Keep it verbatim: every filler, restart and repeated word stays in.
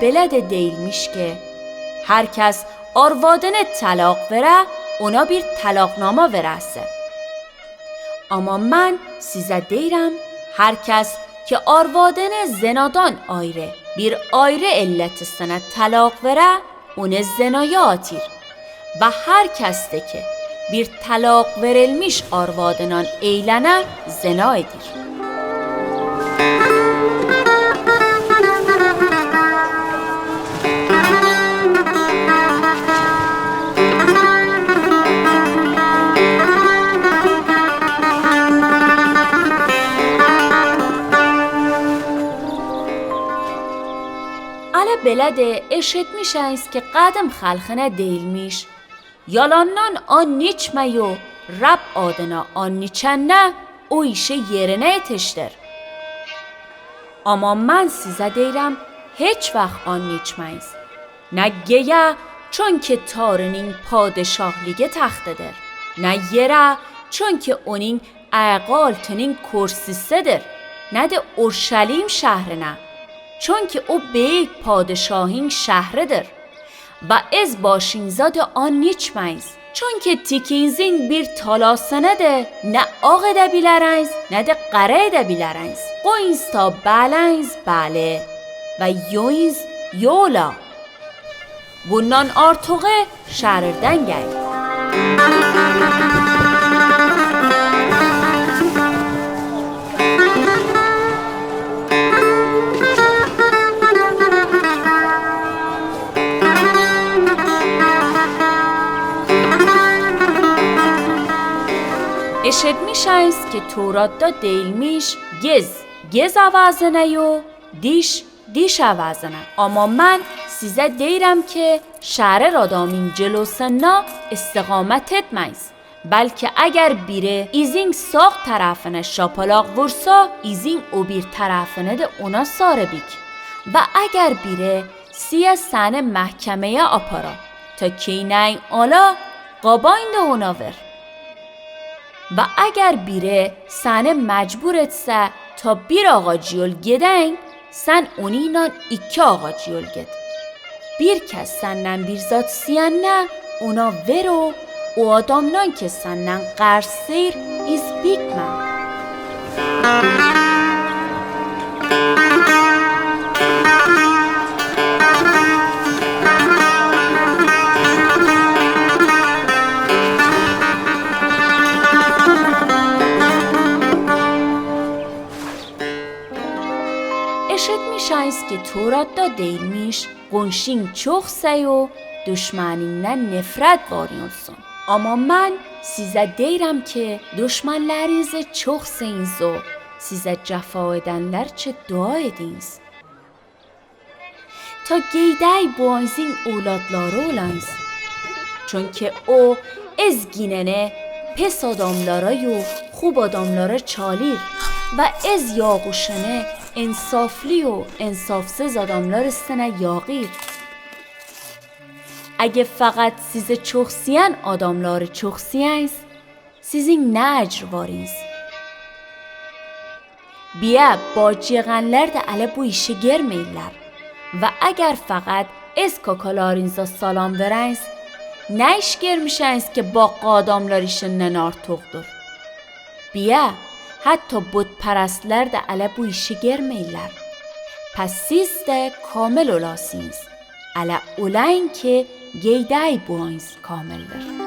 Bela de değilmiş ki. Herkes arvadını talaq verä, ona bir talaqnama verä se. Ama men sizä deýrem, herkes ki arvadını zenadan aýrı, bir aýrı ellet üstüne talaq verä, onı zenaya atyr. Ve herkes de ki bir talaq verilmiş arvadınan eýlenä, zena edir. Alä bela de eşitmişäniz ki gadym halkına deýilmiş. Yalandan and içmä yu, Rab adına and içenne o işi yerine etişdir. Ama men sizä deýrem, hiç wagt and içmäniz. Ne geýä, çünki Tariniň padeşahligi tahtdıdyr. Ne ýerä, çünki oniň ägä altynyň kürsüsidir. Ne de Urşalim şährine, çünki o beýik padeşahyň şähridir. Ve ez başyňyza da and içmäniz. Çünki tikiňiziň bir talasyny da ne ak ede bileräniz, ne de gara ede bileräniz. Goýuňyz ta bäläniz bäli ve ýoýuňyz ýola. Bundan artygy şärirden gel. Eşitmişäniz ki Töwratda deýilmiş, gez, gez äwazine ýu, diş, diş äwazine. Ama men sizä deýrem ki, şärir adamyň jylusynda istigamet etmäniz. Belki eger biri iziň sag tarapyna şapalak vursa, iziň o bir tarapyny da ona sarı bik. Ve eger biri siýe seni mähkemeýe apara, ta keýnägiň ala, gabaýyň da ona ber. Ve eger biri seni mejbur etse, ta bir agaç ýol gedäýiň, sen oninan iki agaç ýol ged. Bir kes senden bir zat isteýände, ona ber-ow, o adamdan ki senden garz isteýir, iz bikme. Eşitmişäniz ki Töwratda deýilmiş, goňşyň çok sew, duşmanyňdan nefret baryn olsun. Ama men sizä deýrem ki, duşmanlaryňyzy çok seýiňiz-ow, sizä jafa edenlerçe dua ediňiz. Ta geýdäý boýanyzyň owlatlary olayňyz. Çünki o ez gineni pes adamlara-yu, hub adamlara çalyr, we ez ýagyşyny ensafly-yu, ensafsyz adamlar üstüne ýagyr. Eger fakat sizi çok süýen adamlary çok süýäňiz, siziň ne ejri baryňyz? Biýä, bac ýegänler de ale bu işi germeýler. We eger fakat ez kakalaryňyza salam beräňiz, ne iş germişäňiz ki, bakga adamlar işinden artygdyr? Biýä, hatda butperestler de ale bu işi germeýler. Pes siz de kamil olasyňyz. Ale olayň ki, geýdäý boýanyz kamildir.